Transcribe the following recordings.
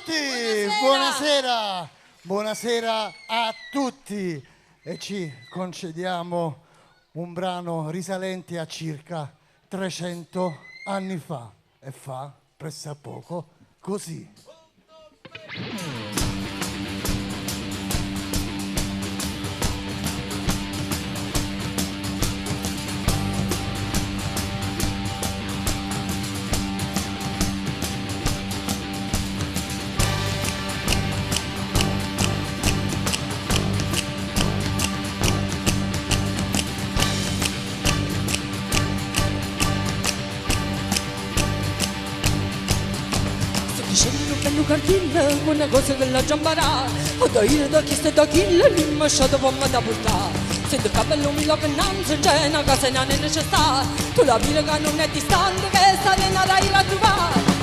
tutti! Buonasera! Buonasera a tutti! E ci concediamo un brano risalente a circa 300 anni fa e fa pressappoco così. Sto crescendo in un bello giardino con una cosa che l'ho già imparata. Ho da ire da chi sta da chi l'immasciata poi mi da portare. Sento che bello mi lo che non c'è una casa non è necessità. Tu la vita che non è distante che sta nella rai la trovare.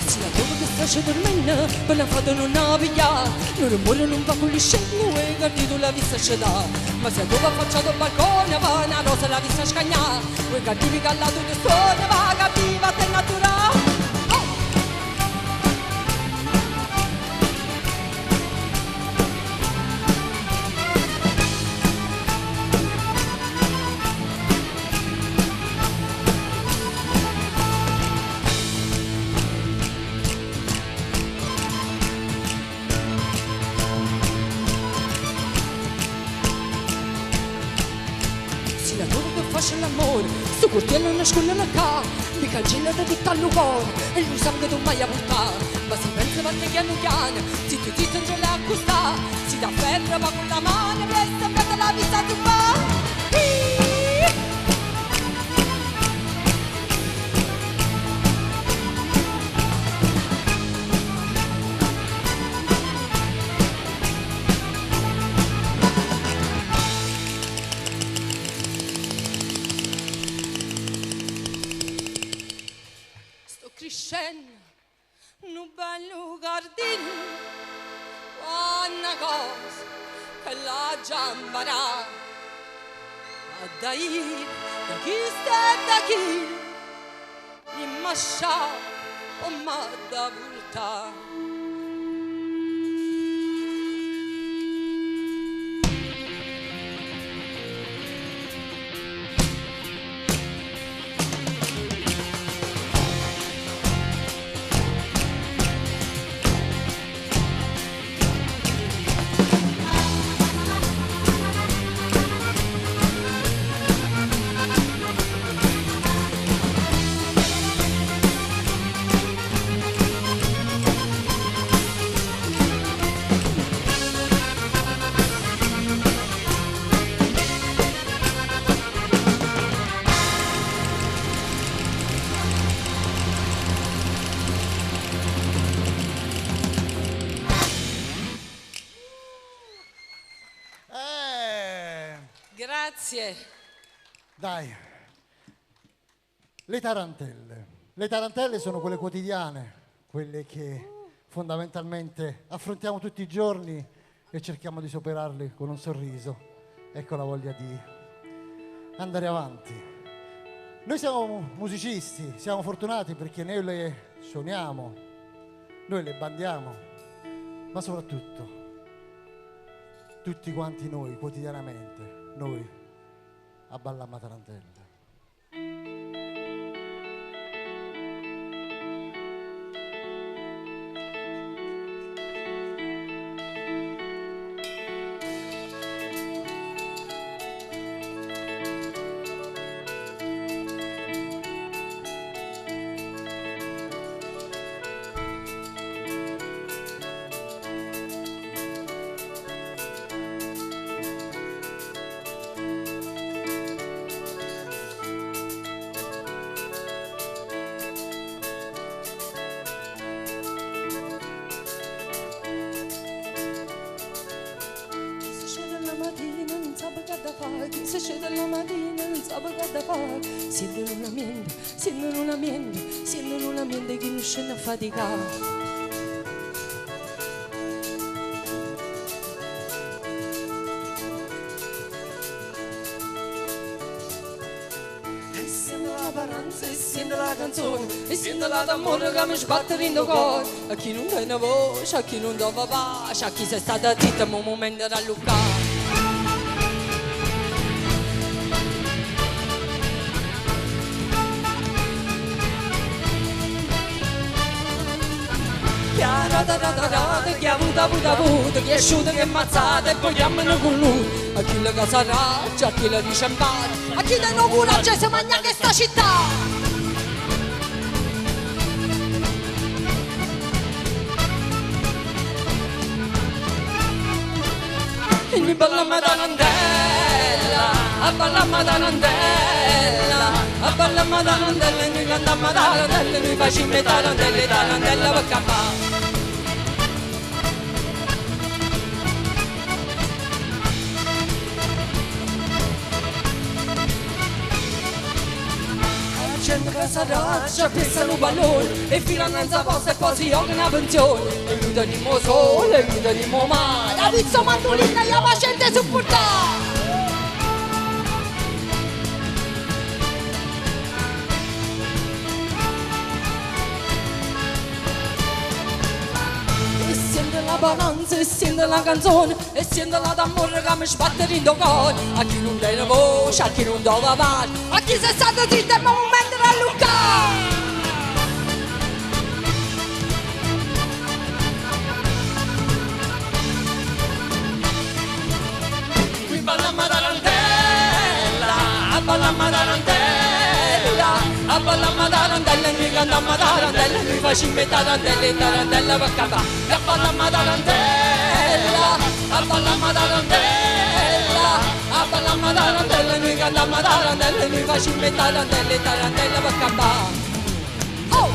Se la trovo che sta dormendo, per la fata non la piglia. Non rumore non fa con gli scemo e gardito la vista ci dà. Ma se dove affacciato al balcone va una rosa la vista scagna. Quei gardini che al lato di suona va capiva te natura. Oh! Se la trovo che faccia l'amore, sto coltello nasconde la ca, mi cancella da tutto al cuore e lui sa che tu mai a portare. Ma se pensa va te piano piano, zitto zitto non ce l'ha accostà, si dà ferro ma con la mano presto per la vista tu va. Sto crescendo in un bello giardino, una cosa che l'ha già imparata. A da ir, da chi sta e da chi, mi mascia o ma da portare. Grazie. Dai, le tarantelle. Le tarantelle sono quelle quotidiane, quelle che fondamentalmente affrontiamo tutti i giorni e cerchiamo di superarle con un sorriso e con la voglia di andare avanti. Noi siamo musicisti, siamo fortunati perché noi le suoniamo, noi le bandiamo, ma soprattutto tutti quanti noi quotidianamente, noi abballammo tarantella. Si scende la mattina, non sa che da fare. Chi si scende la mattina, non sa che da fare. Sento un lamento, sento un lamento, sento un lamento che non scende a faticare. Sente la canzone, e sente la d'amore che mi sbatte in cuore. A chi non tiene voce, a chi non trova pace, a chi si è stata zitta ma un momento da alluccare. Chiara da da da da, chi ha avuto avuto avuto, chi è asciutto che è ammazzato e poi chiamano con lui. A chi la casa raggia, a chi la dice in pace, a chi tiene coraggio e si mangia questa città. E noi balliamo tarantella, a balliamo tarantella, a balliamo tarantella, e noi cantiamo tarantella, noi facciamo tarantella, tarantella per campare. Gente che s'arraccia, pissa un pallone e fila innanzi a posta e poi si gioca una pensione. E noi teniamo sole, e noi teniamo mare, la pizza mandolina e la gente supportare. E sente la balanza, e sente la canzone, e sente la d'amore che mi sbatte in cuore. A chi non tiene voce, a chi non trova pace, a chi si è stato zitto e ma un momento da alluccare. Qui ballammo tarantella, a ballammo tarantella, a ballammo tarantella, noi cantiamo tarantella, noi facciamo tarantella, tarantella per campare. A ballammo tarantella, a ballammo tarantella, a ballammo tarantella, noi cantiamo tarantella, noi facciamo tarantella, tarantella per campare. Oh!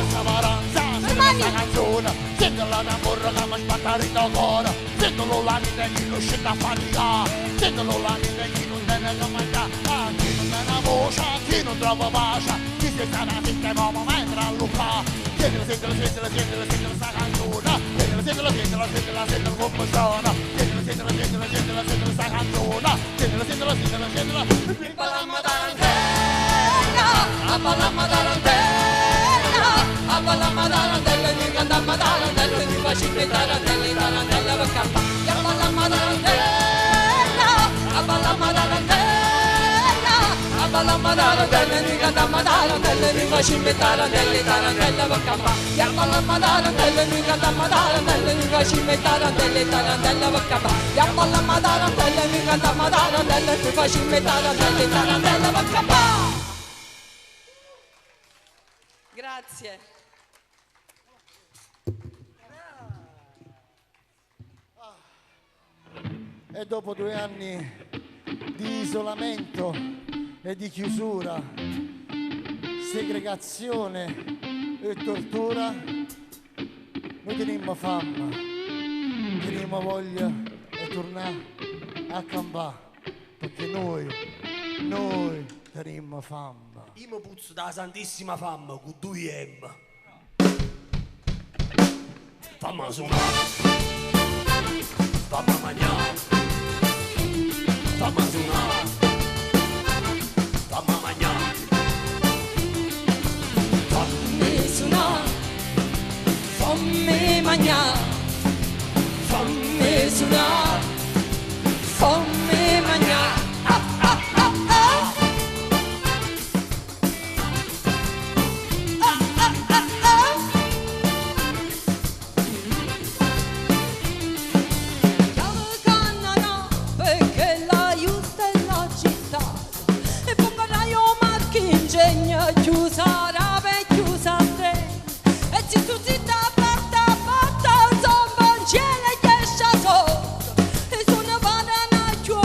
Questa canzone, sentila d'amore che mi sbatte in cuore, sentilo la vita chi non scende a fatica, sentilo la vita chi non tiene da mangiare, chi non tiene voce, chi non trova pace, chi si sta da zitta e ma mentre allucca. Sentila, sentila, sentila, sentila, sentila sta canzone, sentila, sentila, sentila, sentila, sentila come suona, sentila, sentila, sentila, sentila, sentila sta canzone, sentila, sentila, sentila, sentila. E ballammo tarantella, a ballammo tarantella, a ballammo tarantella, noi cantiamo tarantella, noi facciamo tarantella, tarantella per campare. E a ballammo tarantella, a ballammo tarantella, a ballammo tarantella, noi cantiamo tarantella, noi facciamo tarantella, tarantella per campare. E a ballammo tarantella, noi cantiamo tarantella, noi facciamo tarantella, tarantella per campare. E a ballammo tarantella, noi cantiamo tarantella, noi facciamo tarantella, tarantella per campare. Grazie. E dopo 2 anni di isolamento e di chiusura, segregazione e tortura, noi teniamo fame, teniamo voglia di tornare a campare, perché noi teniamo fame. Io mi puzzo dalla santissima fame con 2 M. Fammi suonare, fammi mangiare, fammi suonare, fammi mangiare. Fammi suonare, fammi mangiare, fammi suonare, fammi mangiare. Ah, ah, ah, ah. Ah, ah, ah, ah. Chiave perché la giusta è la città e poi marchingegno chiusa rave chiusa te e zitto zitta batta batta insomma in cielo che esce sotto e sono vada una chiù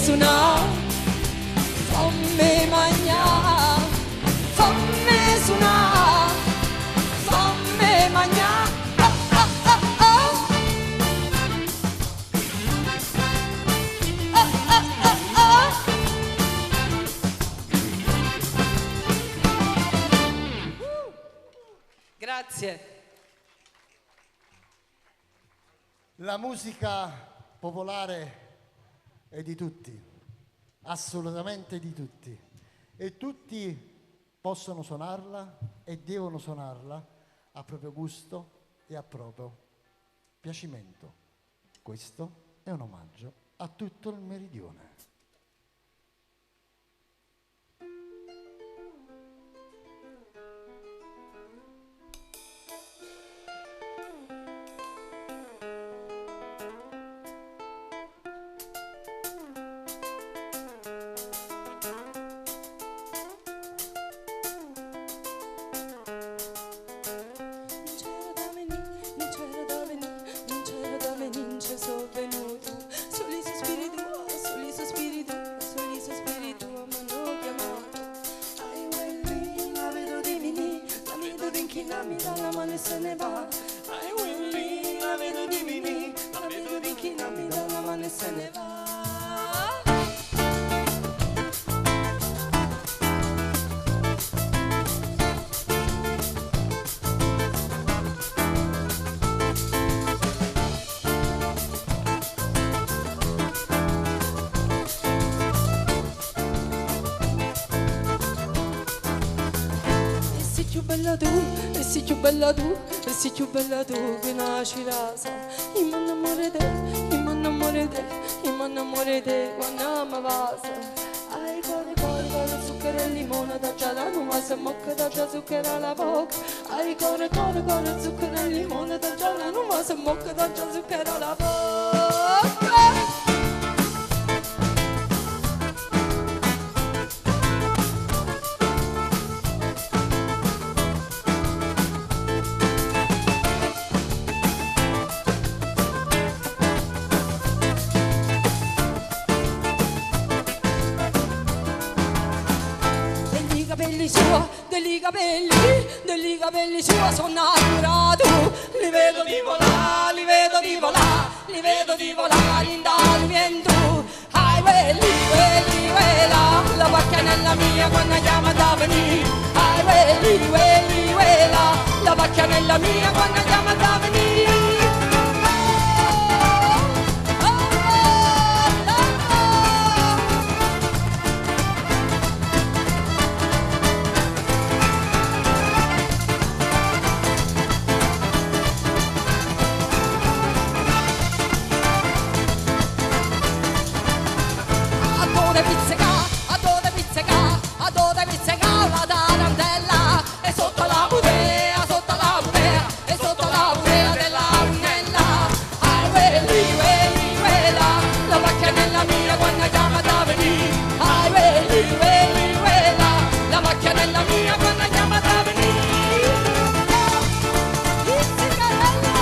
Sunà, fammi mangià, fammi sunà, fammi mangià. Ah, ah, ah, ah. Ah, ah, ah, ah. Grazie. La musica popolare è di tutti, assolutamente di tutti. E tutti possono suonarla e devono suonarla a proprio gusto e a proprio piacimento. Questo è un omaggio a tutto il meridione. Non c'era da venì, non c'era da venì, non c'era da venì, non ci sono venuto. Solo i sospiri tua, solo i sospiri tua, solo i sospiri tua mi hanno chiamato. Ai quelli, la vedo di venì, la vedo di inchinarmi dalla mano e se ne va. Ai quelli, la vedo di venì, la vedo di inchinarmi dalla mano e se ne va. E sei più bella tu, e sei più bella tu, e sei più bella tu che una cirasa. Io mi innamoro te, io mi innamoro te, io mi innamoro te quando mi vasa. Ai cuore, cuore, cuore, zucchero e limone, da già la nuova, se mocca da già zucchero alla bocca. Ai cuore, cuore, cuore, zucchero e limone, da già la nuova, se mocca da già zucchero alla bocca. Degli capelli sua, degli capelli sua sono nato, li vedo di volà, li vedo di volà, li vedo di volà in dal vento. Ai quelli, quelli, quella, la pacchianella mia quando chiama da venì. Ai quelli, quelli, quella, la pacchianella mia quando chiama da venì. Oh, oh, oh, oh. A dove pizzica, a dove pizzica, a dove pizzica la tarantella e sotto la putea, sotto la putea, e sotto la putea della unnella. Ai quelli, quelli, quella, la pacchianella mia quando chiama da venì. Ai quelli, quelli, quella, la pacchianella mia quando chiama da venì. Pizzicarella!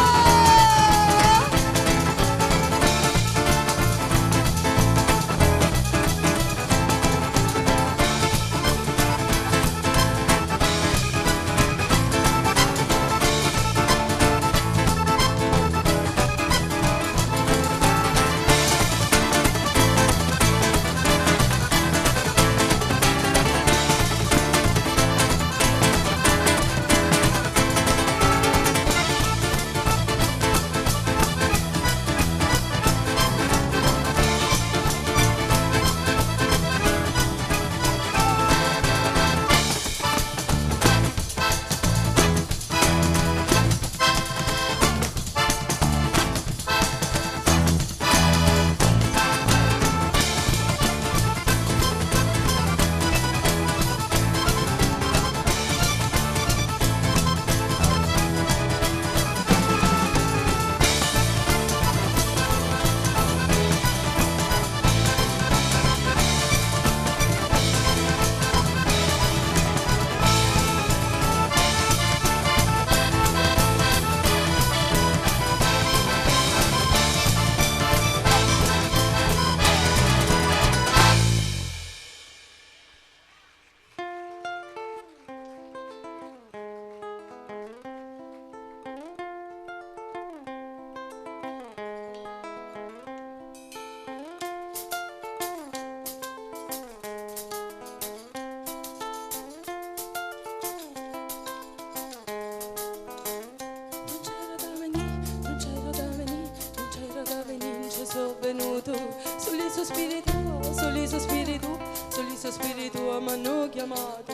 chiamato. Soli sospiri tu, soli sospiri tu, soli sospiri tu mi hanno chiamato.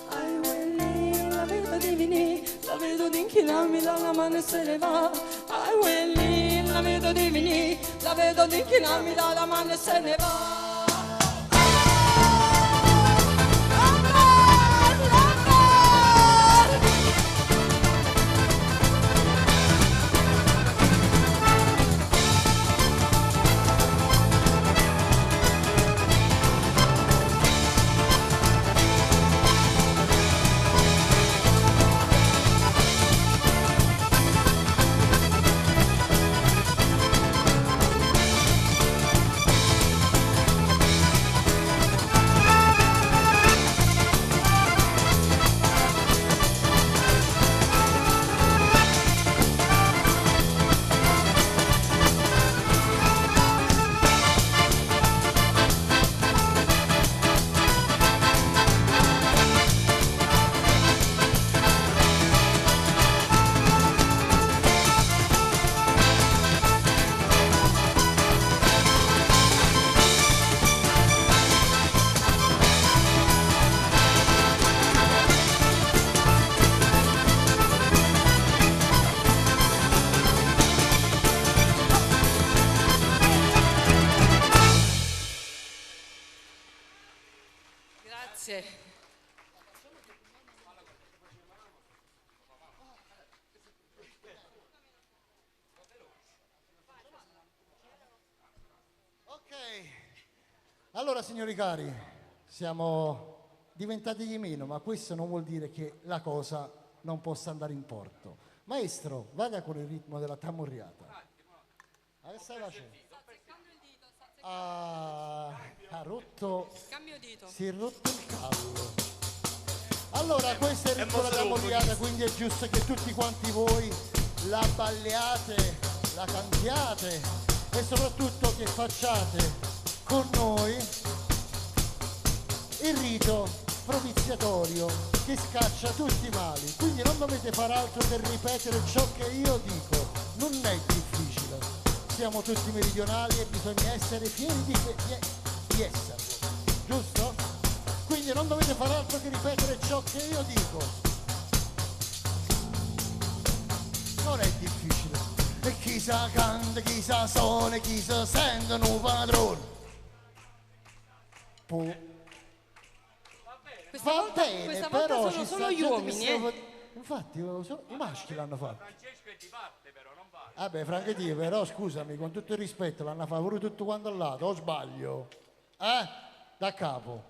Ai quelli la vedo di venire, la vedo di inchinarmi dalla mano e se ne va. Ai quelli la vedo di venire, la vedo di inchinarmi dalla mano e se ne va. Grazie. Ok, allora signori cari, siamo diventati di meno, ma questo non vuol dire che la cosa non possa andare in porto. Maestro, vada con il ritmo della tamurriata. Che stai facendo? Ha rotto, Cambio dito. si è rotto il callo. Allora, questa è il ritmo della tamurriata, quindi è giusto che tutti quanti voi la balliate, la cantiate e soprattutto che facciate con noi il rito propiziatorio che scaccia tutti i mali. Quindi non dovete far altro che ripetere ciò che io dico, non è difficile. Siamo tutti meridionali e bisogna essere fieri di esserlo, giusto? Quindi non dovete far altro che ripetere ciò che io dico. Non è difficile. E chi sa canta, chi sa suona, chi sa sente un padrone. Questa Va volta, bene, questa volta però sono ci solo sta gli gente che uomini, eh. Infatti, sono i maschi l'hanno fatto. Francesco è di parte però, non vale. Vabbè, Franchetti, però scusami, con tutto il rispetto, l'hanno fatto pure tutto quanto al lato, o sbaglio? Eh? Da capo.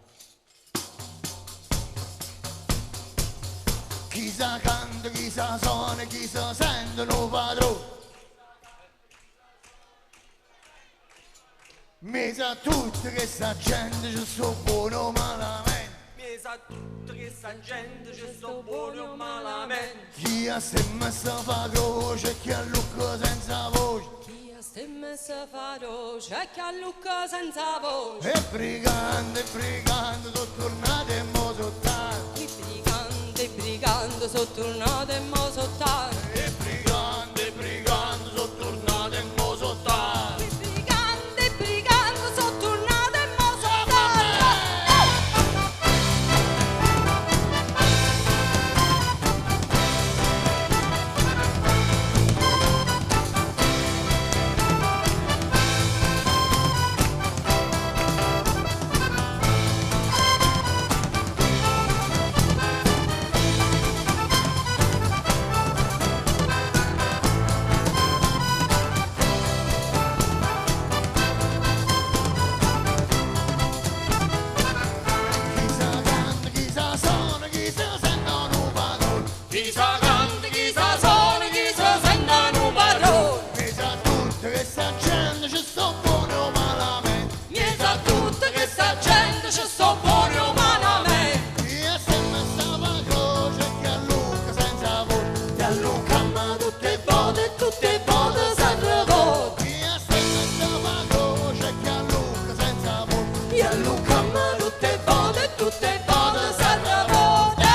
Chi sa canta, chi sa suona, chi sa sente un padrone. Mi sa tutto che sta gente ci sto buono malamente. Mi sa tutto che sta gente ci sto buono o malamente. Chi ha se messa fa croce e chi ha lucca senza voce. Chi a ste messa fa croce e chi a lucca senza voce. E brigante, brigante, sono tornati e mo sono tanti. E brigante, sono tornati e mo sono tanti. E brigante, brigante, sono tornati e mo sono tanti. E brigante, brigante, sono tornati e mo sono tanti. Chi sa canta, chi sa suona, chi sa sente un padrone. Chi sa canta, Chi sa suona, chi sa sente un padrone. Mi sa tutto che sta gente ci sto buono malamente. Mi sa tutto che sta gente ci sto buono umanamente. Chi ha sempre stava croce e chi a Luca senza voce. E a Luca ma tutte E volte, tutte volte s'arrevota. Chi ha sempre stava croce e chi a Luca senza voce. E a Luca ma tutte volte, tutte volte s'arrevota.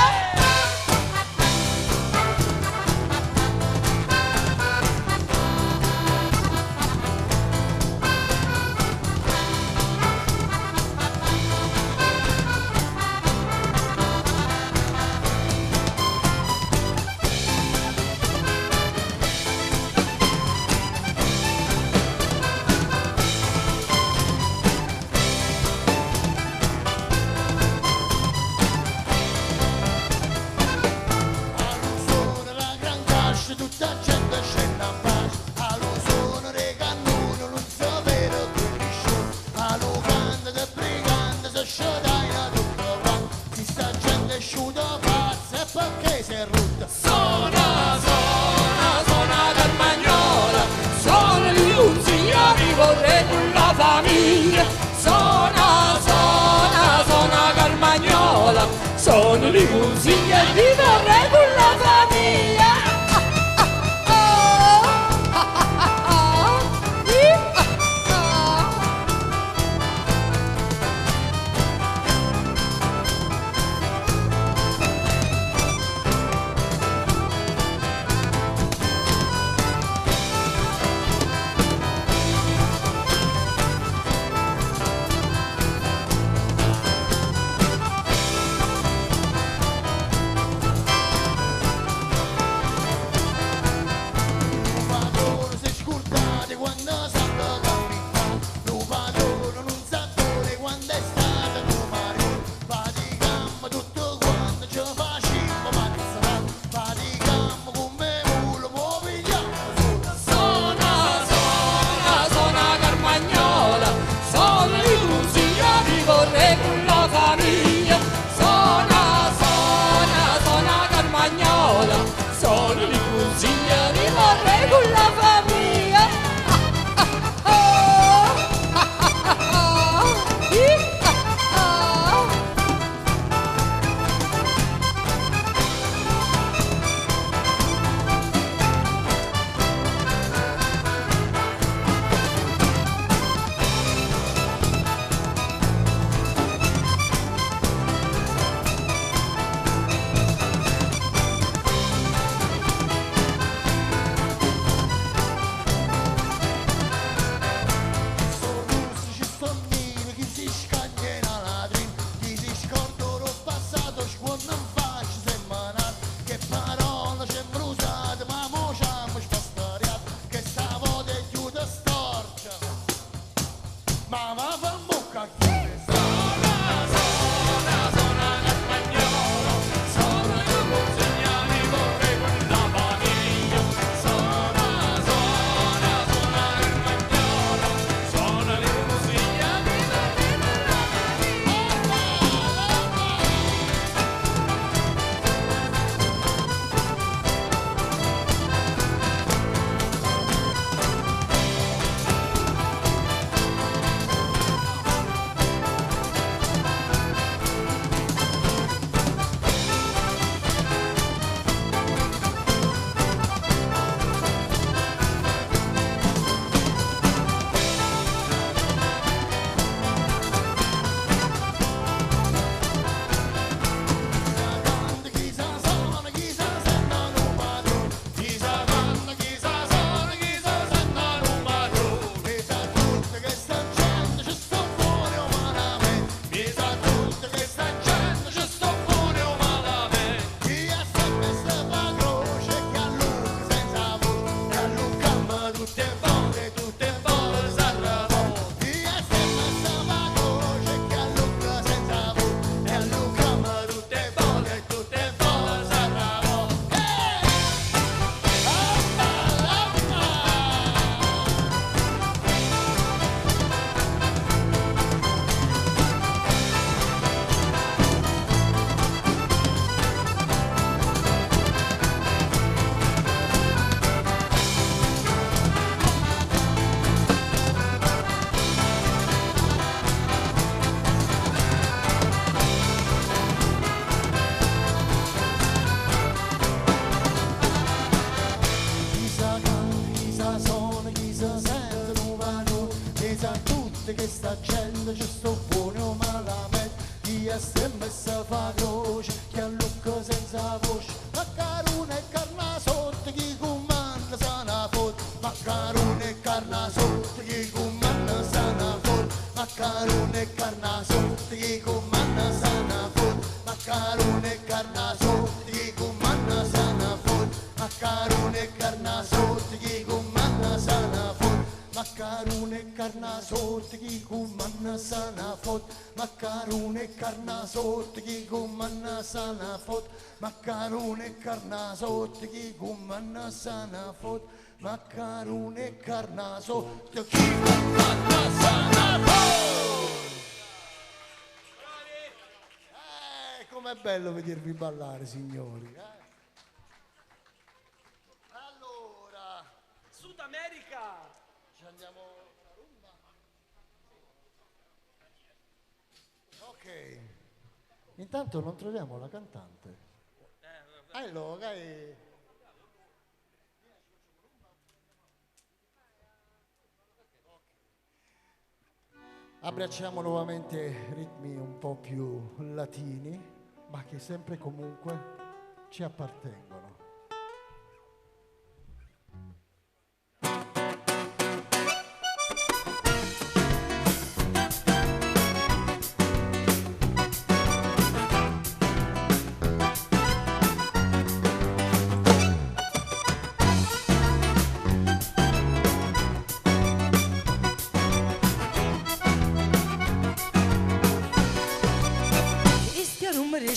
Sono li consigli, viva il re con la famiglia. Ah, ah, ah, ah, ah, ah, ah. Nu padrone si scordate quando salta camminare, nu padrone non sa dove quando è stata nu marione. Faticammo tutto quanto ci facciamo mazzare, faticammo come mulo, mo pigliamo solo. Sona, sona, sona Carmagnola, sono i consiglieri vorrei con la famiglia. Sona, sona, sona Carmagnola, sono i consiglieri vorrei con la famiglia. Ah, ah, ah, ah, ah, ah, ah. Sono russi, ci sono neri, chi si scagna la latrina, chi si scorda del passato, scuola in faccia semanale, che parola c'è brusata, ma mo c'hanno sfasteriato, che sta volta è chiusa storcia. Ma va fa bocca chiusa. Chi sa suona, chi sa sente un padrone, chi sa canta, chi sa suona, chi sa sente un padrone. Mi sa tutto che sta gente ci sto buono o malamente, mi sa tutto che sta gente ci sto buono o malamente. Chi ha sempre sta croce che allucca senza voce, che alluccamma tutte volte s'arrabò. Chi ha sempre sta croce che allucca senza voce, che alluccamma tutte volte s'arrabò. Chi sa canta, chi sa suona, chi sa sente un padrone, chi sa tutte che sta gente ci sto buono o malamente, chi è sempre sa fa croce, chi allucca senza voce, maccarone e carna sotto, chi comanda sa una foto, maccarone e carna sotto, chi comanda sa una foto, maccarone e carna sotto, chi comanda sa una foto, maccarone e carna sotto, chi comanda sa una foto, maccarone e carna sotto, chi comanda sa una foto, maccarone e carna sotto, chi comanda sa una foto, maccarone e carna sotto, chi comanda sa una foto, maccarone e carna sotto, chi comanda sa una foto, maccarone e carna sotto, chi comanda sa una foto. Com'è bello vedervi ballare, signori. Eh? Allora, Sud America! ci andiamo alla rumba? Ok. Intanto non troviamo la cantante. Allora, abbracciamo nuovamente ritmi un po' più latini, ma che sempre comunque ci appartengono.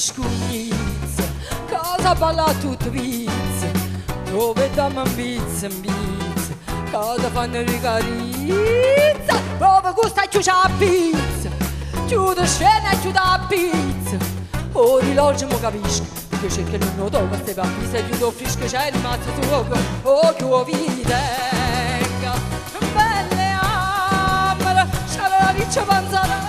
Scugnizza, casa balla tutto pizza, dove dammo in pizza, in pizza, cosa fanno ricarizza, dove gusta chiusa la pizza, chiude scena e chiude la pizza, o rilogio mo capisco, perché cerca non lo do, queste va pizza, chiudo fresco, c'è rimasto solo, oh che ho vita, belle amara, c'è la riccia panzanata,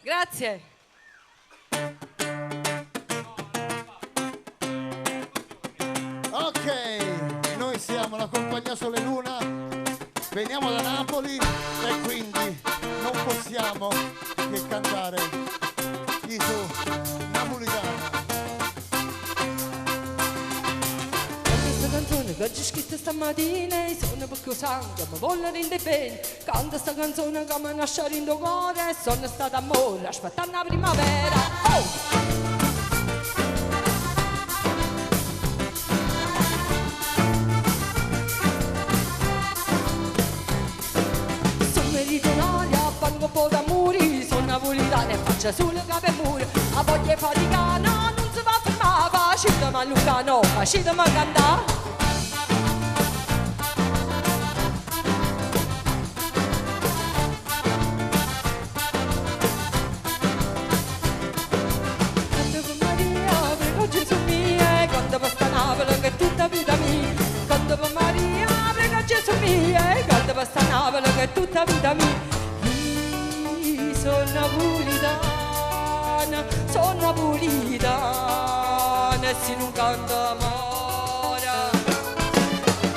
Grazie. Ok, noi siamo la compagnia Sole Luna, veniamo da Napoli e quindi non possiamo che cantare i su napolitano. Questa canzone che ho scritto stamattina, sono perché ho sangue, mi voglio rende bene. Canta sta canzone che mi nasce in cuore, sono stata amore, aspettando la primavera. Oh! Sono meridionale, a fango po' da muri, sono napolitana e faccio solo capo e muro. A voglia fatica, no, non si va a fermare, facitemi a Luca, no, facitemi a cantare. Questa Napoli che è tutta vita mia. Io sono napolitana, sono napolitana e se non canto amore.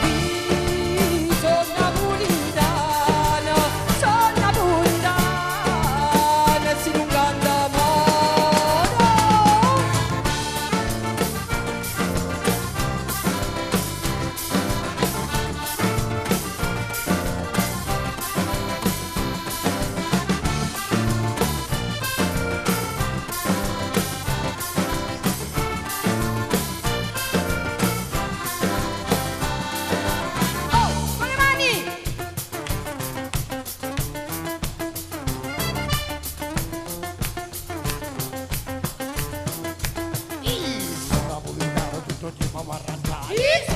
Io sono napolitana, sono napolitana e se non canto amore.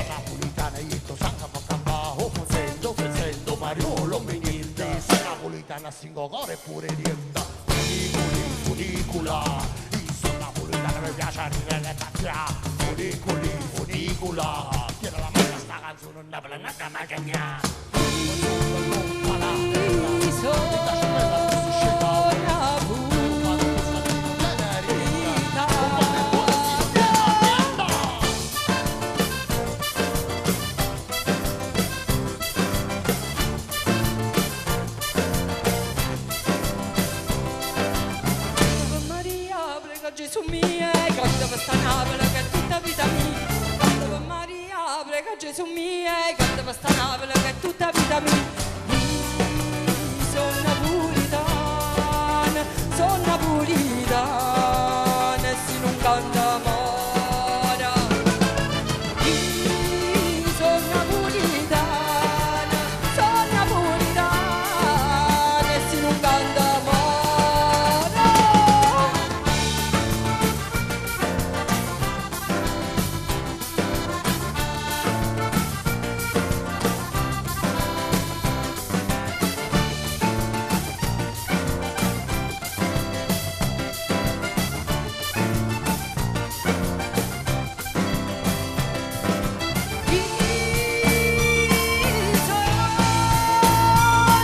Napolitano, io sangue per campare, oh, facendo, facendo, Mariolo, mi niente. Napulitan singo core e pure niente. Funiculi, funicula, io sono napoletano, mi piace ridere e pazziare. Funiculi, funicula, tieni la mano sta canzone, napoletana, magagna. Ave Maria, prega Gesù mio, canta per sta Napoli che è tutta vita mia. Ave Maria, prega Gesù mio, canta per sta Napoli che è tutta vita mia. Sono napolitana, sono napolitana, e se non canta mora. Sono napolitana, sono napolitana, e se non canta mora.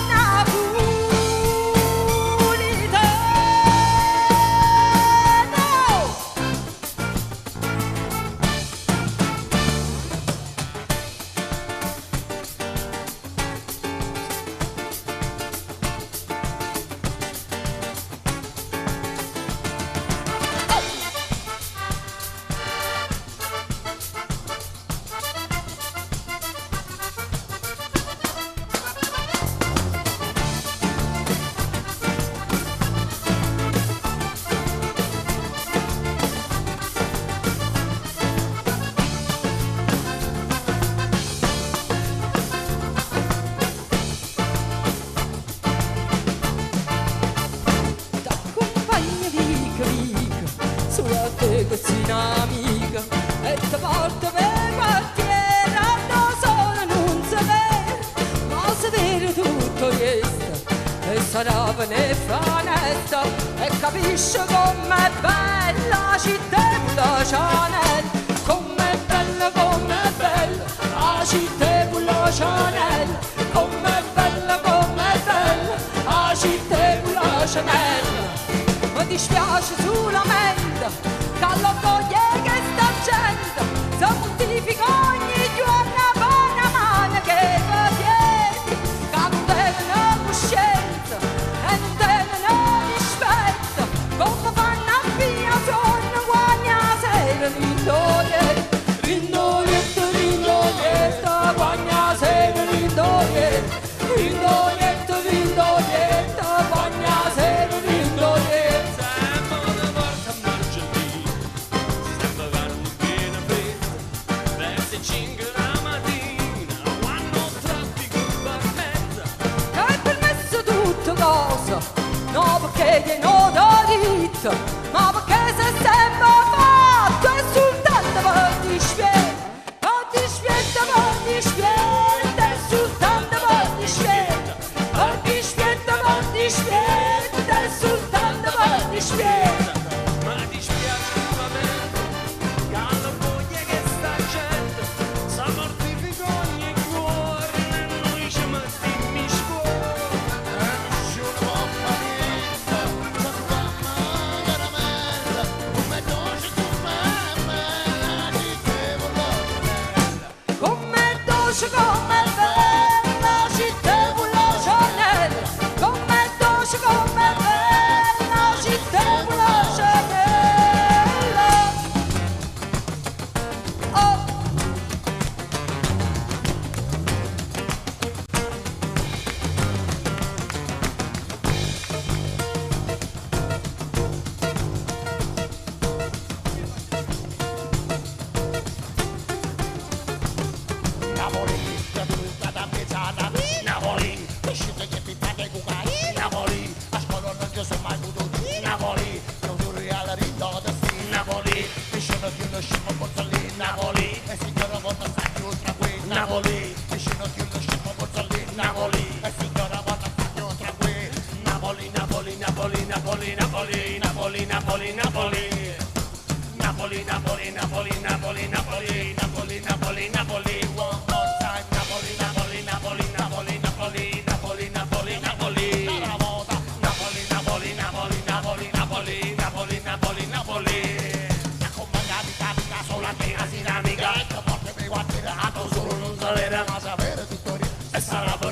Napolitano! T'accompagna vica vica, solo a te che sei un'amica, e ti porta per quartiere, da sola non si vede, ma si vede tutto questo, e sarà ne fanetta, e capisce com'è bella la città con la Chanel, com'è bella, com'è bella, la città con la Chanel, com'è bella, com'è bella, la città con la Chanel. Mi dispiace solamente che lo toglie che sta gente si mortifica ogni giorno per una mano che va dietro, che non devono coscienza e non devono rispetto, come fanno a via sonno guagna sera rindoglietto, rindoglietto, rindoglietto, guagna sera rindoglietto, rindoglietto, rindoglietto, guagna sera rindoglietto. Sempre una volta a Margellina, sempre che non viene fretta, verso le 5 la mattina, quando il traffico permette. Che è permesso tutto cosa, no perché gli no da diritto, ma perché se sempre fatto è soltanto per dispietto, per dispietto, per dispietto, è soltanto per dispietto, per dispietto, per dispietto, è soltanto per dispietto. Ma dispiace solamente che alla voglia che sta gente si mortifica ogni giorno e noi ci mettiamo in scuola. Nessuno può fare niente, ci troviamo caramella. Napoli, Napoli. Napoli, Napoli, Napoli, Napoli, Napoli, Napoli, Napoli, Napoli. One more time. Napoli, Napoli, Napoli, Napoli, Napoli, Napoli, Napoli, Napoli. Napoli, Napoli, Napoli, Napoli, Napoli, Napoli, Napoli, Napoli. Accompagnati da sola te, dinamica. Che forte mi guardi, solo non sapere, ma sapere tutto e sarà buona.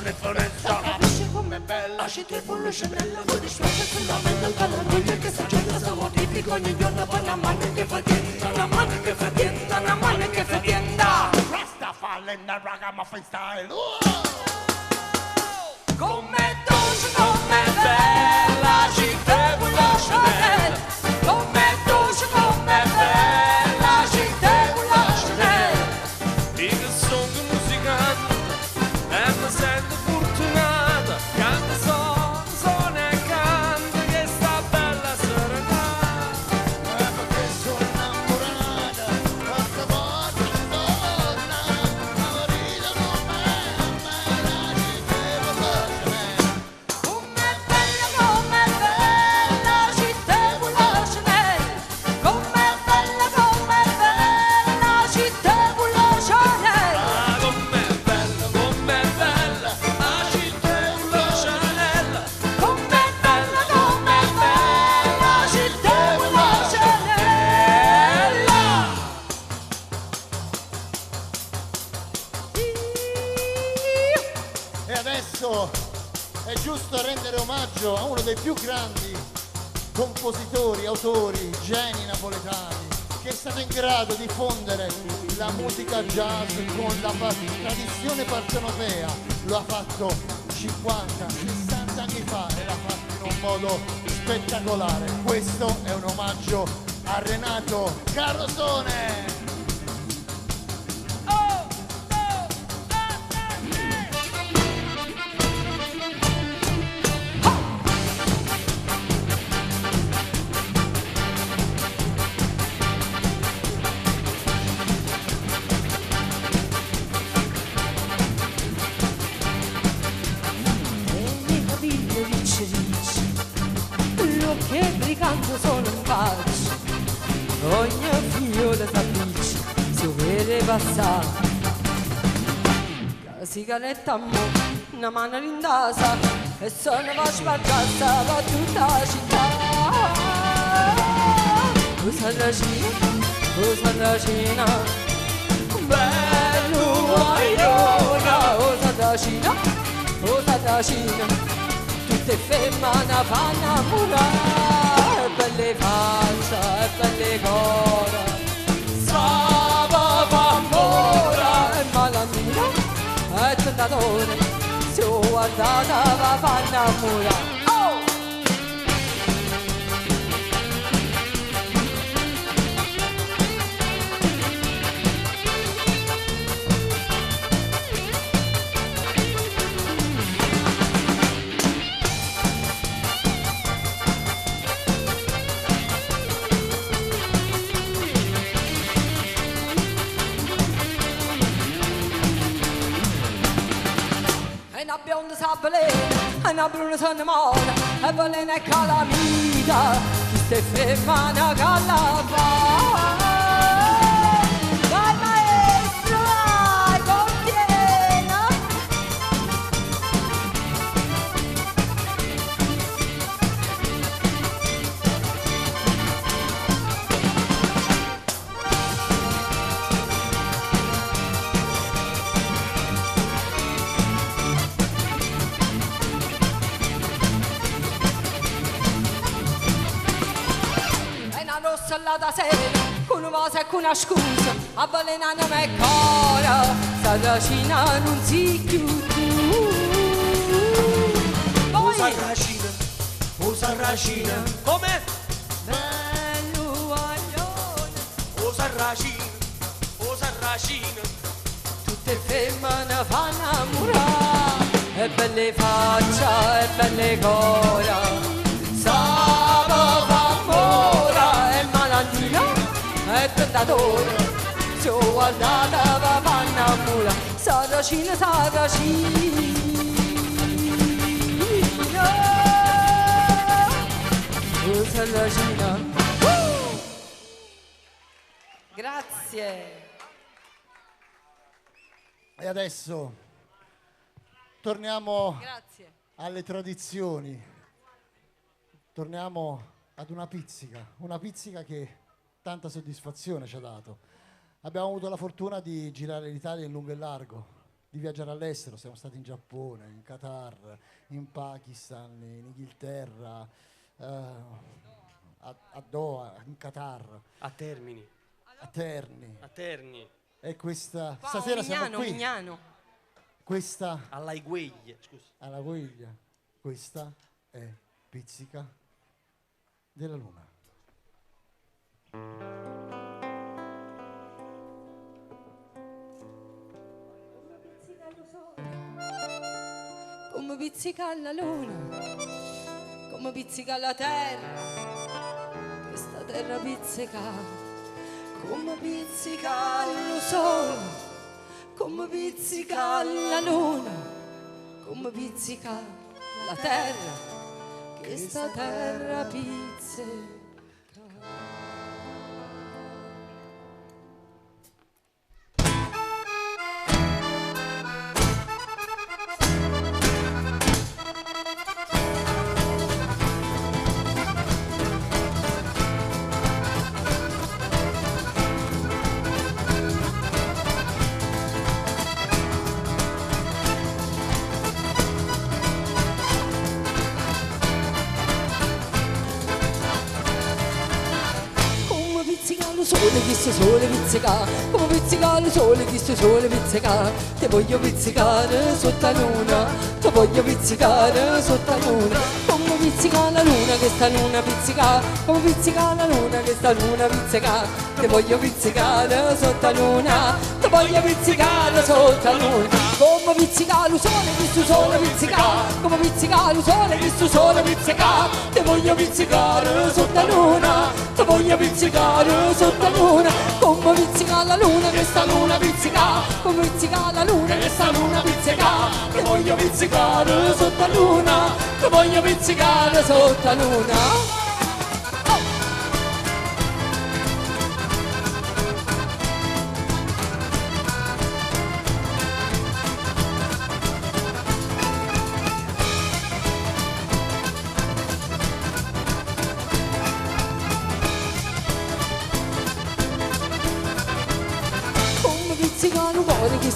Capisci com'è bella, ci tripolo scenella, con dispiace solamente per la moglie che sta gente se modifica ogni giorno per una mano che fa tienda, una mano che fa tienda, una mano che fa tienda. Rastafari in the ragamuffin style. Come dolce, come bella, ci devo la Chanel. Come dolce, come bella, ci devo la Chanel. Io che sono musicante e mi sento fortunata. Canto, sono, sono e canto che sta bella serenata. Perché sono innamorata, questa volta donna, la vita come bella, ci devo la Chanel. Come bella, come bella, ci devo la Chanel. Come bella, come bella, ci devo la Chanel. Ah, com'è bella, com'è bella, la città la Chanel. Come bella, come bella, ci devo la Chanel. E adesso è giusto rendere omaggio a uno dei più grandi compositori, autori, geni napoletani, che è stato in grado di fondere la musica jazz con la tradizione partenopea. Lo ha fatto 50, 60 anni fa e l'ha fatto in un modo spettacolare. Questo è un omaggio a Renato Carosone. E i capelli ricci ricci, l'occhio brigante sono in faccia. Ogni figliola s'appiccia, si vede passare. La sigaretta a mo, una mano in tasa, e se ne va a spacciare per tutta la città. O Sarracina, o Sarracina, bello guaglione, o Sarracina, o Sarracina, tutte femmine fanno innamorare, belle faccia e belle cuore, sapa fa amore, e malandrina e tentatore, se ho guardata va fa innamorare. Oh! E una bionda s'avvelena, e una bruna se ne muore, e velena e calamita, chi ste femmina che la fa. Vai maestro, vai, contiene. E una rossa là da sera, con un vaso e con una scusa, avvelenando me cuore, Sarracina non si chiude più. O Poi, Sarracina, o Sarracina, come? bello guaglione, O Sarracina, o Sarracina, tutte femmine fanno innamorare, e belle faccia e belle cuore, sapa fa amore, e malandrina e tentatore, se ho guardata va fa innamorare, Sarracina, Sarracina, oh Sarracina. Grazie. E adesso torniamo Grazie. alle tradizioni. Torniamo ad una pizzica che tanta soddisfazione ci ha dato. Abbiamo avuto la fortuna di girare l'Italia in lungo e largo, di viaggiare all'estero, siamo stati in Giappone, in Qatar, in Pakistan, in Inghilterra, a Doha, in Qatar. A Termini. A Terni. A Terni. E questa Qua, stasera siamo Omignano, qui. Omignano. Questa alla Igueglia, scusa. Alla Guiglia. Questa è Pizzica della Luna. Come pizzica la luna, come pizzica la terra, questa terra pizzica, come pizzica lo sole, come pizzica la luna, come pizzica la terra, questa terra pizzica. Sole, chi sto sole pizzica, come pizzica il sole, chi sto sole pizzica, te voglio pizzicare sotto la luna, te voglio pizzicare sotto la luna, come pizzica la luna, che sta luna pizzica, come pizzica la luna, che sta luna pizzica, te voglio pizzicare sotto la luna, te voglio pizzicare sotto la luna, come pizzica il sole, chi sto sole pizzica, come pizzica il sole, chi sto sole pizzica, te voglio pizzicare sotto la luna, te voglio pizzicare sotto la luna, come pizzica la luna, che sta luna pizzica, come pizzica la luna, che sta luna pizzica, te voglio pizzicare sotto la luna, te voglio pizzicare sotto la luna.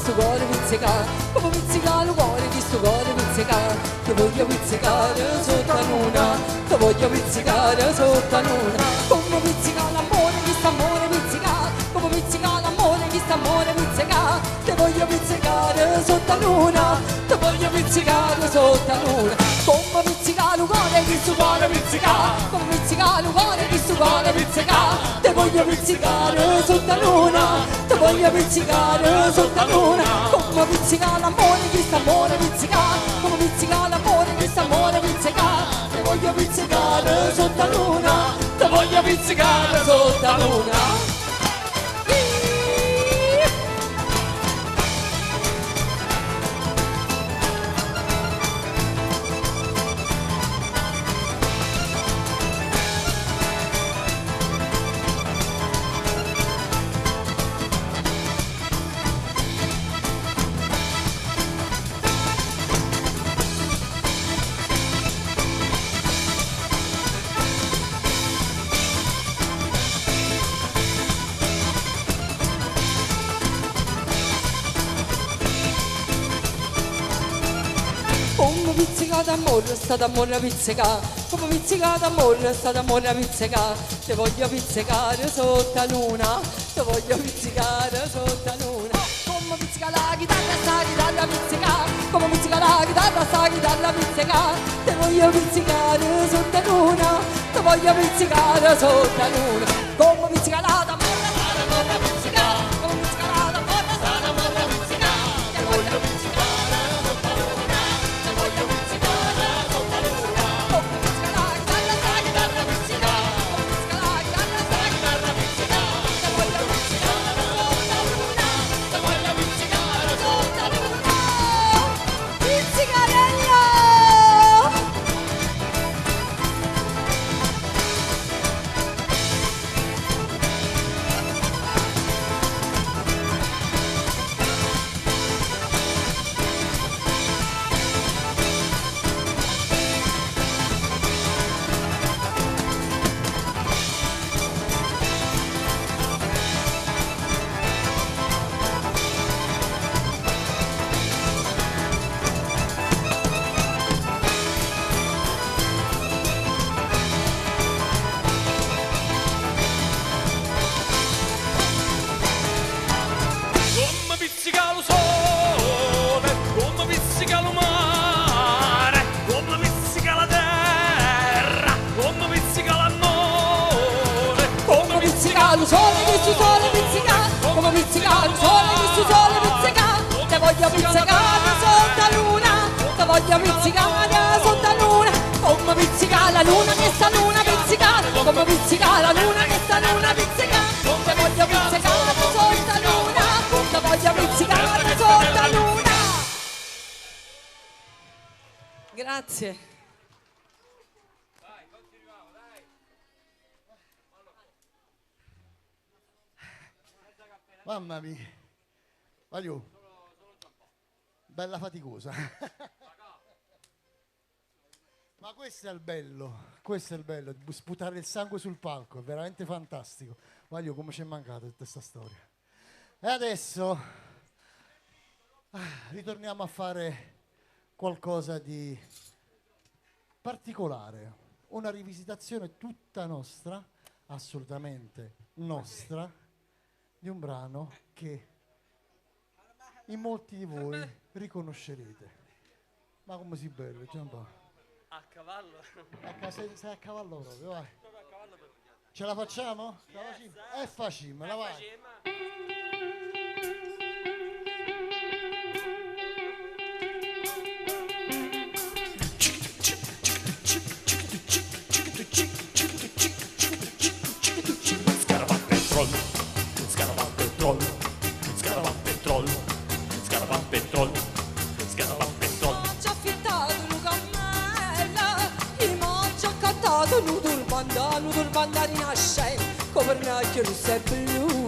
Cuore pizzica, come pizzica il cuore, chi sto cuore pizzica, ti voglio pizzicare sotto la luna, ti voglio pizzicare sotto la luna, come pizzica l'amore, chi sta amore pizzica, come pizzica l'amore, chi sta amore pizzica, ti voglio pizzicare sotto la luna, ti voglio pizzicare sotto la luna, come pizzica il cuore, chi sto cuore pizzica, come pizzica il cuore, chi sto cuore pizzica, ti voglio pizzicare sotto la luna, ti voglio pizzicare sotto la luna, come pizzica l'amore, chi sta amore pizzica, come pizzica l'amore, chi sta amore pizzica, ti voglio pizzicare sotto la luna, ti voglio pizzicare sotto la luna. D'amore, sta d'amore pizzica, come pizzica d'amore, sta d'amore pizzica, ti voglio pizzicare sotto la luna, ti voglio pizzicare sotto la luna, come pizzica la chitarra, sta chitarra pizzica, come pizzica la chitarra, sta chitarra pizzica, ti voglio pizzicare sotto la luna, ti voglio pizzicare sotto la luna, come pizzica la d'amore, sta d'amore pizzica, come pizzica la d'amore, sta d'amore pizzica, ti voglio pizzicare. Pizzicarello! voglio pizzicare sotto la luna, te voglio pizzicare sotto la luna, come pizzica la luna che sta luna pizzicare, come pizzica la luna che sta luna pizzicare, te voglio pizzicare sotto la luna, te voglio pizzicare sotto la luna. Grazie. Mamma mia, voglio, bella faticosa. Ma questo è il bello, questo è il bello, sputare il sangue sul palco, è veramente fantastico. Voglio come ci è mancata tutta questa storia. E adesso ritorniamo a fare qualcosa di particolare, una rivisitazione tutta nostra, assolutamente nostra, di un brano che in molti di voi riconoscerete. Ma come si bello, Giampaolo. A cavallo. Sei a cavallo proprio, vai. Ce la facciamo? Ce la facciamo? È facile, la vai. Rossa e blu,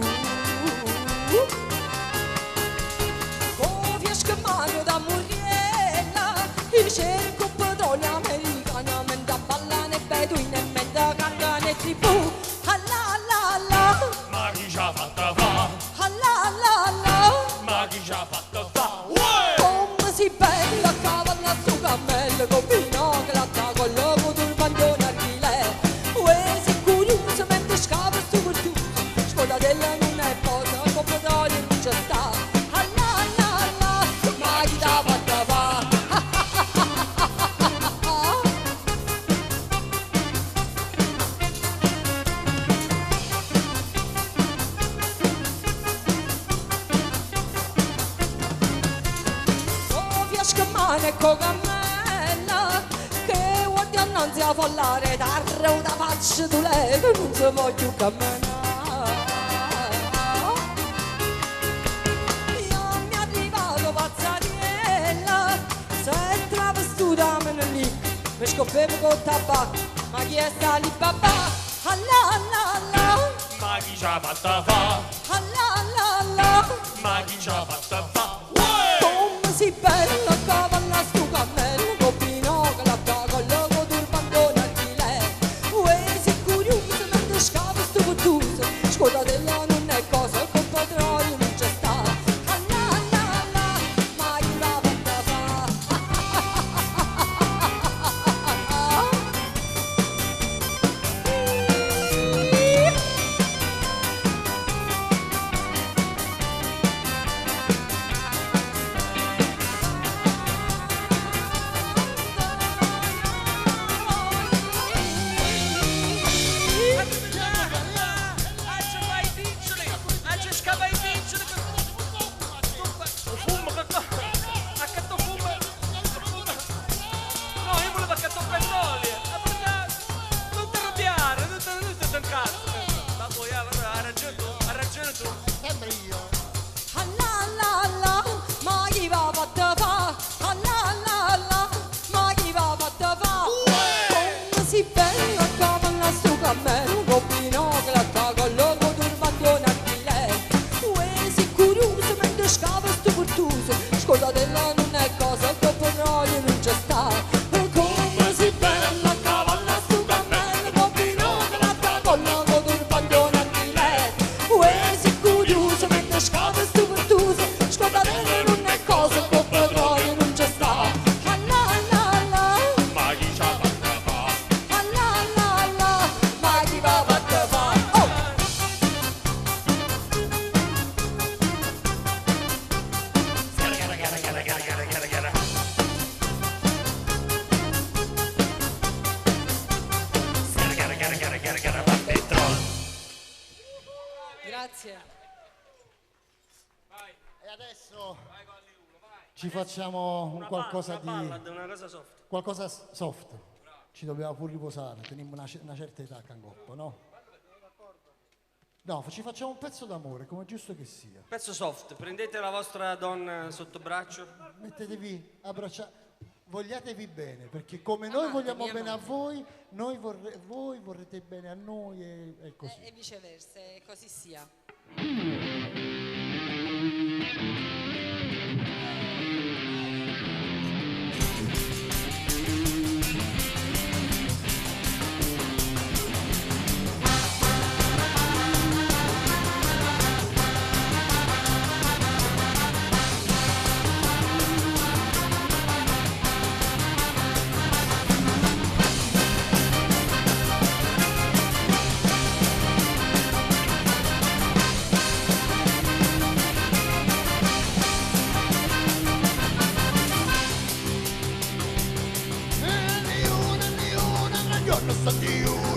con fiasco in mano da murriella, io cerco petrolio americano, mentre ballano e beduino e mentre cantano e tribù. Allah Allah Allah, ma chi ci ha fatta fa? Allah Allah Allah, ma chi ci ha fatta fa? Come si bella cavalla su cammello, con binocolo a tavolo, con turbantone archile. Uè, sei curioso mentre scava su pertuso, scodatella non è posa, con petrolio non c'è sta. Allah Allah Allah, ma chi t'ha fatta fa? Oh, fiasco in mano e con cammella, che guardi annanzi a follare, tarra una faccia tu lei che non si può più camminare. Io mi arrivato pazzariella, se travestuta me ne lì, mi scoppevo col tabacco, ma chi è sta lì papà? Allah Allah Allah, ma chi ci ha fatta fa? Allah Allah Allah, ma chi ci ha fatta fa? Come si bella cavalla stu cammello, con binocolo a tavolo, con turbantone al chilè. Uè, sei curioso mentre scava stu pertuso, scodatella non è cosa, con petrolio non c'è sta. Allah Allah Allah, ma chi l'ha fatta fa? Ci facciamo un Una qualcosa una di... ballad, una cosa soft. Qualcosa soft. Ci dobbiamo pur riposare, teniamo una certa età qua in coppa, no? No, ci facciamo un pezzo d'amore, come è giusto che sia. Pezzo soft, prendete la vostra donna sotto braccio. Mettetevi abbracciate, vogliatevi bene, perché come noi Amatevi, vogliamo bene a amatevi. voi, noi voi vorrete bene a noi e così. E viceversa, e così sia.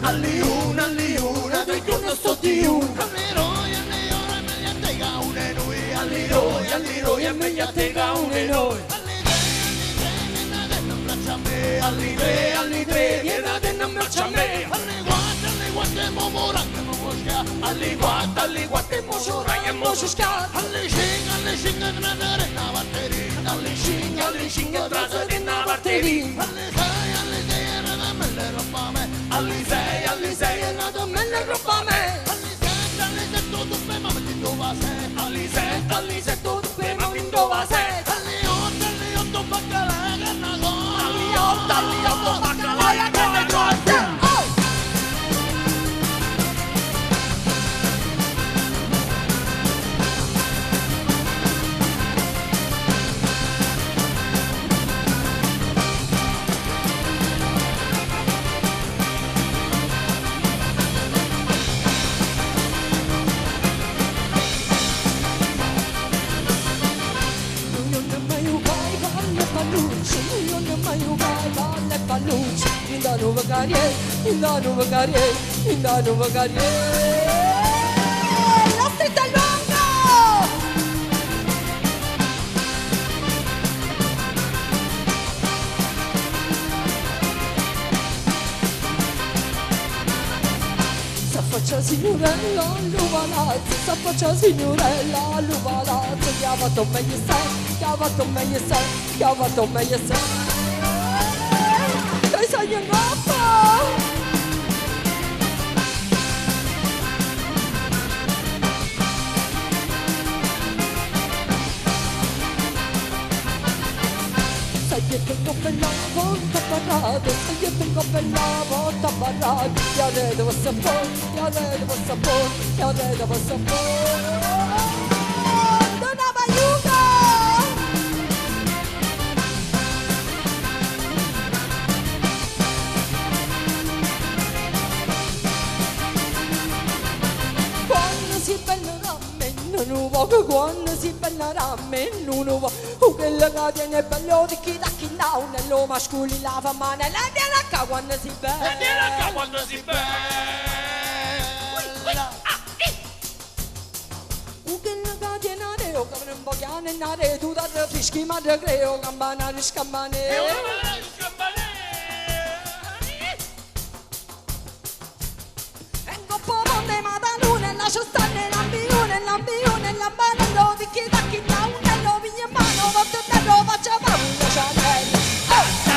Alliuna, tre giorni sto di una. Alliroi, e meglio a te che uno e noi. Alli tre, vieni a te in braccio a me. Alli quattro, alli quattro, e mo c'ora, e mo ci schiatta. Alli cinque, alli cinque, trasere una batteria. Alli sei, alli sei, è nato me le roba a me. Alli sette, alli sette, tu pe ma mi dova sei. Alli otto, alli otto, baccalà e carne grossa. Oh! La stretta è lunga! S'affaccia signorella all'uvalazzo, s'affaccia signorella all'uvalazzo, che ha fatto meglio sei, che ha fatto meglio sei, che ha fatto meglio sei. Che sei in coppa! Sagliete in coppa la porta parata, sagliete in coppa la porta parata, ya le devo sapore, ya le devo sapore, ya le devo sapore. Donna Baiuca! Quando si bella ramen, non vuoi, quando si bella ramen, non vuoi, o quella che tiene bello di chi da chi là, nello masculi la fa mano, la viene a quando si bella. Vieni qua quando si bella. O quella che tiene reo, che non voglio nare, tu da frischi ma recreo, campana di scampane. E un coppo ponte madalune, lascia stare lampione, lampione, lampanello, di chi da chi da un nello, vigna in mano, vatte bello, faccia paura, Chanel. Oh! Oh!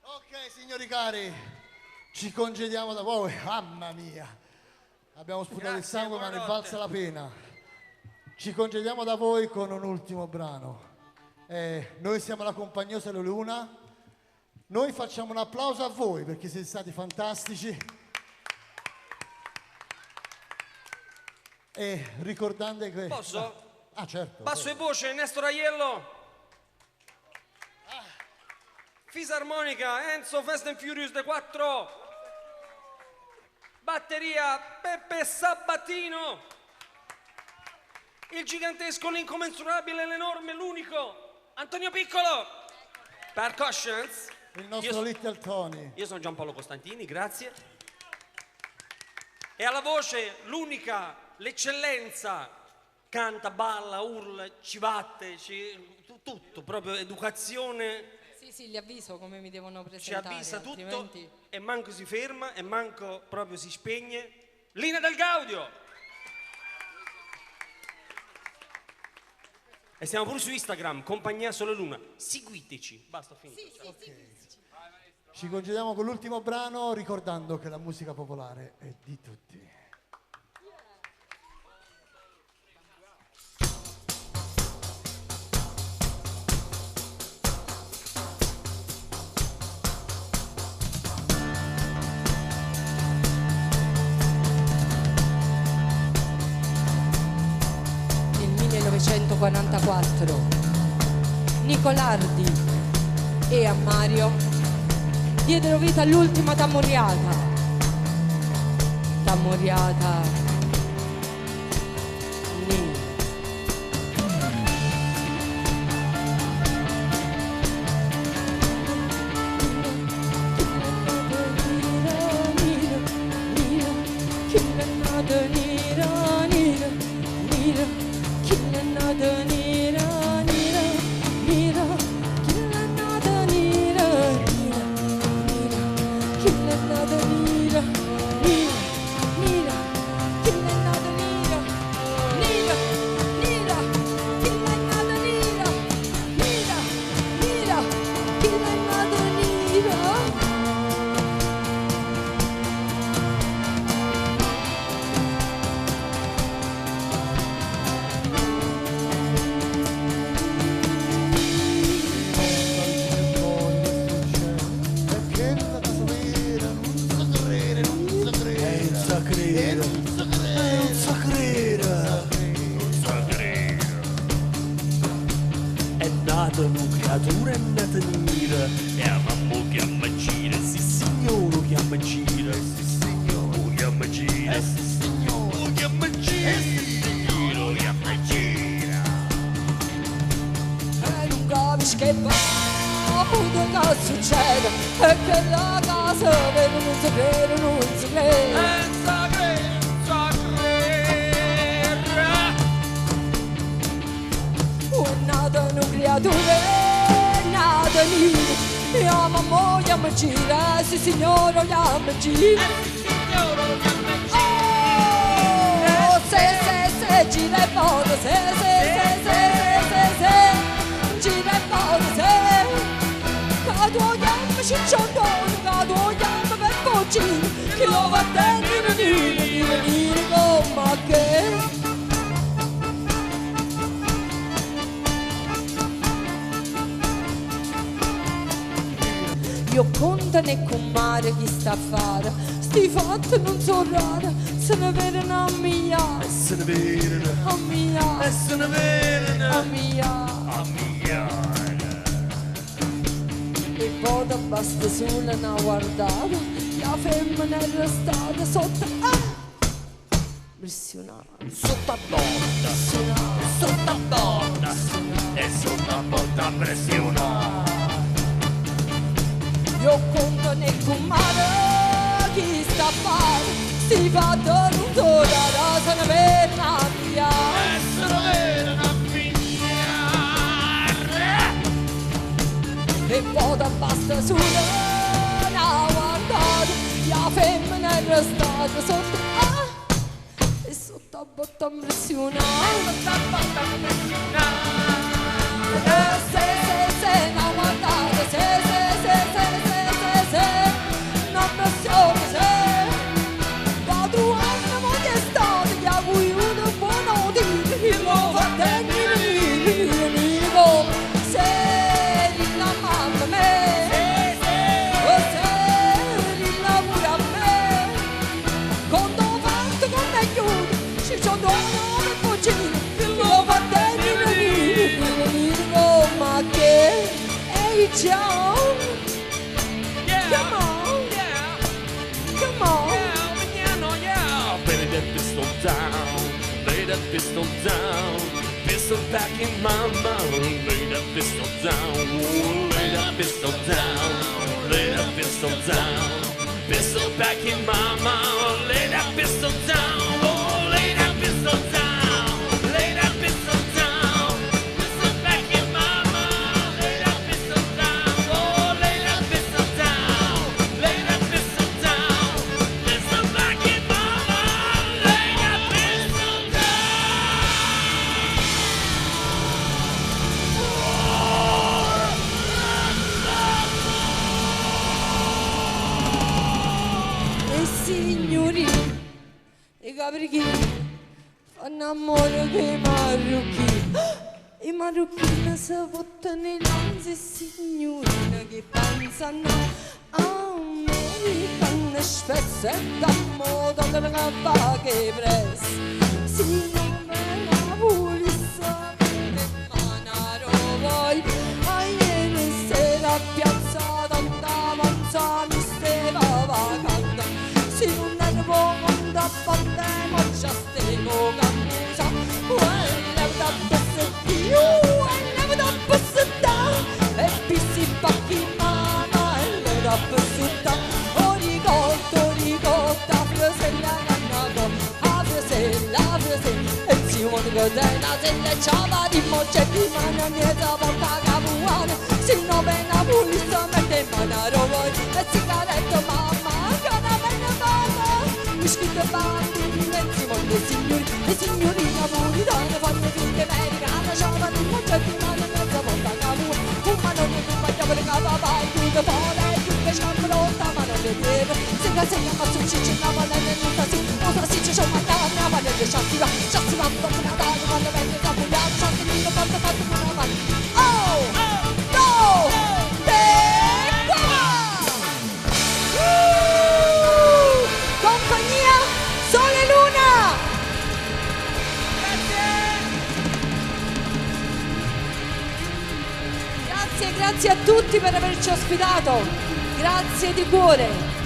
Ok, signori cari, Ci congediamo da voi, mamma mia, abbiamo sputato il Grazie, sangue ma ne è buonanotte. valsa la pena. Ci congediamo da voi con un ultimo brano. Noi siamo la Compagnia Sole Luna, noi facciamo un applauso a voi perché siete stati fantastici. E ricordando che... Posso? Ah, certo. Basso e voce, Nestor Aiello. Fisarmonica, Enzo Fast and Furious De 4. Batteria, Peppe Sabatino. Il gigantesco, l'incommensurabile, l'enorme, l'unico, Antonio Piccolo. Percussions. Il nostro Little Tony. Io sono Giampaolo Costantini, grazie. E alla voce, l'unica, l'eccellenza, canta, balla, urla, ci batte, tutto, proprio educazione. Sì, sì, li avviso come mi devono Ci presentare. avvisa tutto altrimenti... e manco si ferma e manco proprio si spegne. Lina Del Gaudio! E siamo pure su Instagram, Compagnia Sole Luna. Seguiteci. Basta, ho finito. Sì, sì, sì. Ci congediamo con l'ultimo brano ricordando che la musica popolare è di tutti. Nel 1944 Nicolardi e a Mario diedero vita all'ultima tammurriata. Tammurriata nera. È nata una creatura, è nata nera, e la mamma chiama gira, sì signore chiama gira, sì signore chiama gira, sì signore chiama gira, sì signore chiama gira. E non capisci che paura che succede e che la casa vero non si crede, non si crede. Senza crede, senza crede. Nata una creatura, nata nera, e la mamma chiama gira, sì signore chiama gira. Oh, se, se, se, gira e vota, se, se, se, se, se, se, se, gira e vota, se. Che tu chiami cicciotone, che tu chiami Peppuccino, che lo va a tenere, nera, nera, nera, come che. Io conto ne comare chi sta a fare, sti fatti non sono rari, se ne vedono a mia, E se ne vedono, a mia, e se ne vedono, a mia. a mia. E poi ti basta solo una guardata, la femmina è restata sotto a impressionata. Sotto a botta, sotto a botta, e sotto a botta pressiona. Io conto nel comare chi sta a fare, si fa non torna, se ne vede una mia. E se ne vedono a E poi ti basta solo una guardata, la femmina è restata sotto a e sotto a botta impressionata. Se, se, se, una guardata, se, se, se, se, se, se, se, una pressione. nome cucina, lo fa tenere come a te. Ehi John, come on, come on. Lay that pistol down, lay that pistol down, pistol back in my mouth. Lay that pistol down, ooh, lay that pistol down, lay that pistol down, pistol back in my mouth. Lay that pistol down, oh, lay that pistol down, lay that pistol down, pistol back in my mouth. Lay that pistol down, oh, lay that pistol down, lay that pistol down, pistol back in my mouth. Lay that pistol down. E signori, i caprichini fanno amore che i marocchini. I marocchini si buttano i lanzi, signorina che pensano americana spesso è da moda che fa che press. Si non me la volesse che manaro voi, a ieri sera a piazza tanta avanza mi steva vacante. Se non ero buono da parte, ma già stevo cammusa. E da pessettio, e da pessetta, e pissi pacchi in mano, e da pessetta. O ricotta, o ricotta, fresella cannato, a fresella, fresella. E si vuole che la sella ciava di mocce di mano, mezza volta capuana. Se non ve la pulizia, mette in mano rovoi, e sigaretta mamma, caramella mamma. Whisky bambini, e si vuole signori, e signorina puritana, fanno finché americana, ciava di mocce di mano, mezza volta capuana. Un manone che mangia per cava, chiude fuori, chiude scampolotta, ma non le deve. Se la sera ma su ciccia, la manella non sta sì, non sta sì, c'è una donna, ma non le sciassi va, sciassi va, dopo Natale, quando venne da Bugliano, sciassi lì, quando fatto una mano. Oh, no, te qua! Compagnia Sole Luna! Grazie, grazie a tutti per averci ospitato. Grazie di cuore.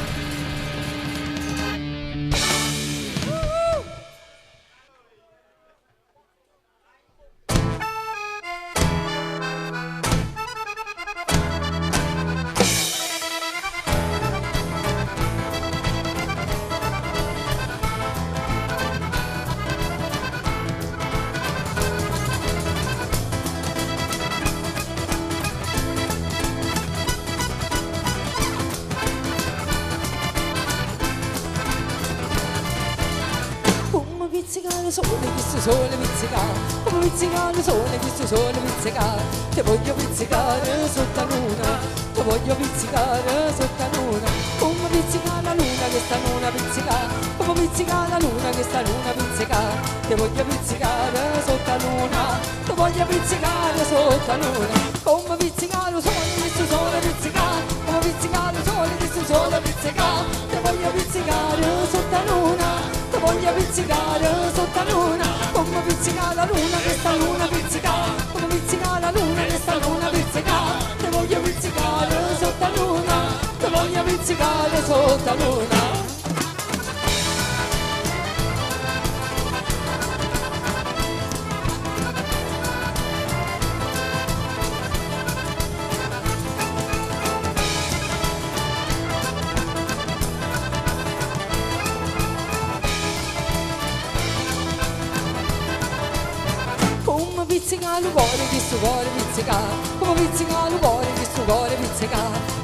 Come pizzica il sole, questo sole pizzica, come pizzica il sole, questo sole pizzica, te voglio pizzicare sotto la luna, te voglio pizzicare sotto la luna, come pizzica la luna, questa luna pizzica, come pizzica la luna, questa luna pizzica, te voglio pizzicare sotto la luna, te voglio pizzicare sotto la luna, come pizzica il sole, questo sole pizzica, come pizzica il sole, questo sole pizzica, te voglio pizzicare sotto la luna. Te voglio pizzicare sotto la luna, come pizzica la luna, questa luna pizzica, come pizzica la luna, questa luna pizzica, te voglio pizzicare sotto la luna, te voglio pizzicare sotto la luna. Come pizzica il cuore, questo cuore pizzica, come pizzica il cuore, questo cuore pizzica,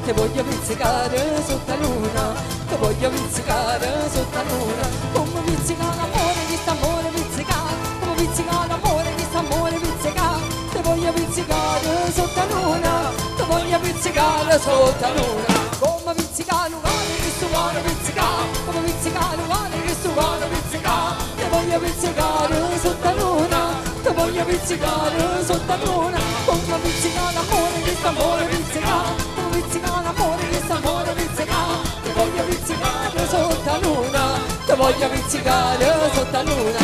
te voglio pizzicare sotto la luna, te voglio pizzicare sotto la luna, come pizzica l'amore, questo amore pizzica, come pizzica l'amore, questo amore pizzica, te voglio pizzicare sotto la luna, te voglio pizzicare sotto la luna, come pizzica il cuore, questo cuore pizzica, come pizzica il cuore, questo cuore pizzica, te voglio pizzicare sotto la luna, te voglio pizzicare sotto la luna, come pizzica l'amore, questo amore pizzica, come pizzica l'amore, questo amore pizzica, te voglio pizzicare sotto la luna, te voglio pizzicare sotto la luna.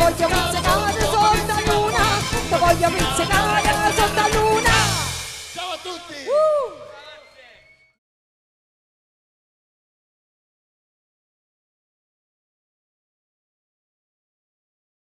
Te voglio pizzicare sotto la luna, te voglio pizzicare sotto la luna.